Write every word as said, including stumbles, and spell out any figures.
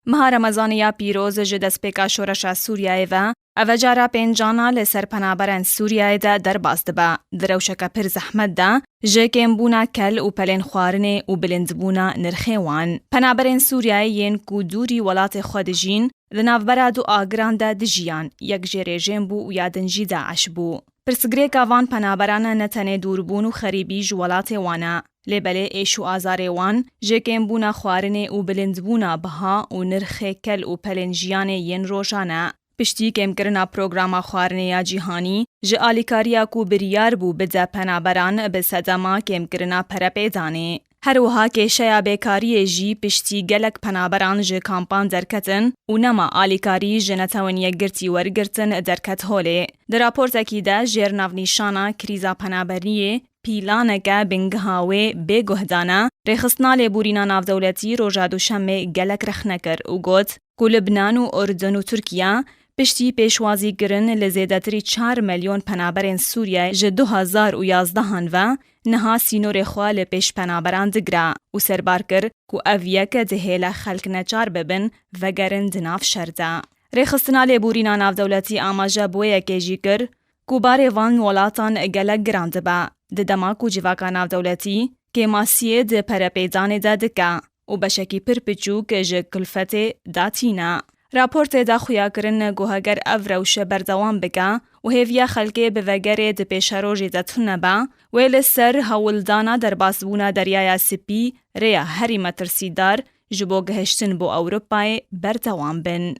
Meha Remezanê ya pîroz ji destpêka şoreşa Sûriyeyê ve, ev e cara pêncana li ser penaberên Sûriyeyê de derbas dibe. Di rewşeke pir zehmet de, ji kêmbûna kel û pelên xwarinê û bilindbûna nirxê wan. Penaberên Sûriyeyê yên ku dûrî welatê xwe dijîn, di navbera du agiran de dijiyan, yek jê rêjên bû û ya din jî DAIŞ bû. Pirsgirêka van penaberan ne tenê dûrbûn û xerîbî ji welatê wan e, lê belê êş û azarê wan ji kêmbûna xwarinê û bilindbûna biha û nirxê kel û pelên jiyanê yên rojan e. Piştî kêmkirina programa xwarinê ya cîhanî, ji alîkariya ku biryar bû bide penaberan bi sedema kêmkirina perepêdanê. Her wiha kêşeya bêkariyê jî piştî gelek penaberan ji kampan derketin û nema alîkarî ji Netewên Yekgirtî wergirtin derket holê. Di raportekî de jêr navnîşana krîza penaberiyê, pîlaneke bingiha wê bê guhdan e, Rêxistina Lêborîna Navdewletî roja Duşemê gelek rexne kir û got ku Libnan û Urdun û Tirkiye piştî pêşwazîkirin li zêdetirî çar milyon penaberên Sûriye ji du hazar û yazdehan ve niha sînorê xwe li pêş penaberan digire û serbar kir ku ev yek dihêle xelk neçar bibin vegerin di nav şer de. Rêxistina Lêborîna Navdewletî amaje bi wê yekê jî kir ku barê van welatan gelek giran dibe, di dema ku civaka navdewletî kêmasiyê di perepêdanê de dike û beşekî pir piçûk ji kulfetê datîne. Raportê da xuyakirin ku heger ev rewşe berdewam bike û hêviya xelkê bi vegerê di pêşerojê de tune be, wê li ser hewldana derbasbûna Deryaya Spî rêya herî metirsîdar ji bo gihiştin bo Ewropayê berdewam bin.